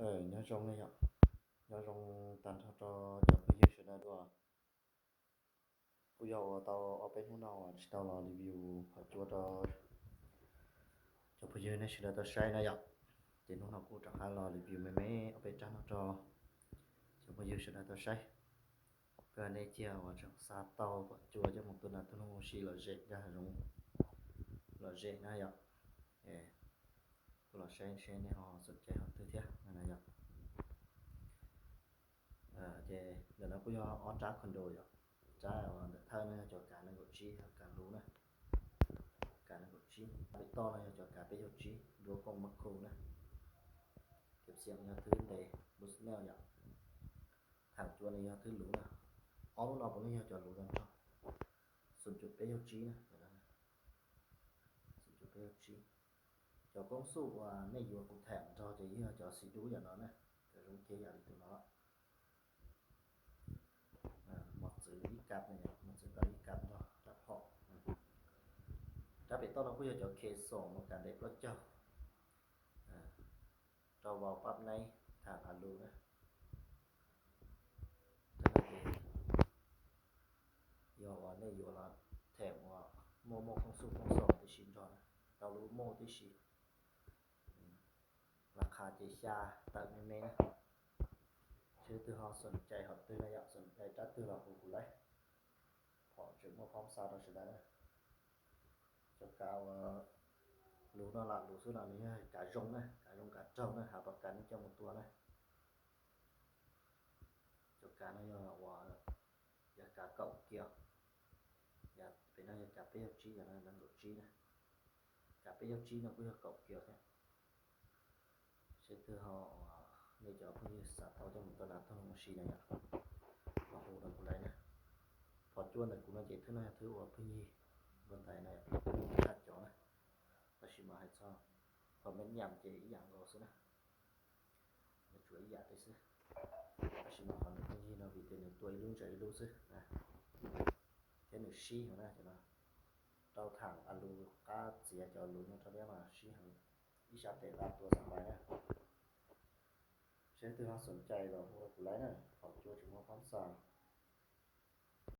Nyob zoo na yom, nyob zoo tag nrho rau cov phooj ywg sawv daws dua. Kuj yog ua tau ob peb hnub no uas tsis tau los review phom cua rau cov phooj ywg nej sawv daws tau saib na yom. Ces hnub no kuj rov qab los review me me ob peb tsab no rau cov phooj ywg sawv daws tau saib. Koj nej cia uas tseem xav tau phom cua coj mus tua nas tuaj hnub ua si lom zem nkag hav zoov lom zem na yom. Kuj los saib seb nej ho xoom cai hom twg thiab na yom. Ces ntawm no kuj yog ob rab condo yom. Rab uas ntawm thawj no yog cov kav nees nkaum tsib, yog kav luv na. Kav nees nkaum tsib. Pem toj no yog cov kav peb caug tsib, dual koo macro na. Cov xiam yog thwb ntev, Bushnell yom. Thaam cua no yog thwb luv na. Ob lub no puav leej yog cov luv tag nrho. Xoom cum peb caug tsib na, xoom cum peb caug tsib. Cov koob xuj uas nej yuav kuv tham nrog ces yog cov xim dub yam no na, cov zoo kiag yam li tus no. Mos txwv ib kab, mos txwv tau ib kab nrog rab phom. Rab pem toj no kuj yog cov khe xoom no kav ntev plaub caug rau vau pab neeb thaam a lus na. Yog uas nej yuav los them uas muaj muaj koob xuj koob xoom tib si nrog na, tau lub muaj tib si. Las qha ces xya tawm me me na. Seb leej twg ho xoom cai hom twg na yom, xoom cai rab twg los hu kuv lauj. Phom tseem muaj phoob xa rau sawv daws na. Cov kav uas luv no lam luv xwb los nws yog kav zoo na, kav zoo kav raug na, hav pas kas nej coj mus tua na. Cov kav no yog uas yav kav kaum kios, pem no yog kav peb caug tsib, yog no nees nkaum tsib na. Kav peb caug tsib no kuj yog kaum kios thiab. Seb leej twg ho uas nej cov phooj ywg xav tau coj mus tua nas tuaj hnub ua si na yom, los hu rau kuv lauj na. Phom cua ntawm kuv no ces thwb no yog thwb uas phooj ywg npua ntais na, phooj ywg tham cov na. Tab sis mas hais txog comment nyam ces ib yam nkaus xwb na, nws tsuas ib yam li xwb. Tab sis mas qhov nws phooj ywg no vim tias nws tua ib lub ntsaws ib lub xwb na, thiab nws sib heev na cov no. Rau thaam a lus qab txiav cov lus no rau thiab mas sib heev, ib sab tes qab tua xab npais na. Seb leej twg ho xoom cai los hu rau kuv lauj na, phom cua tseem muaj phoob xa.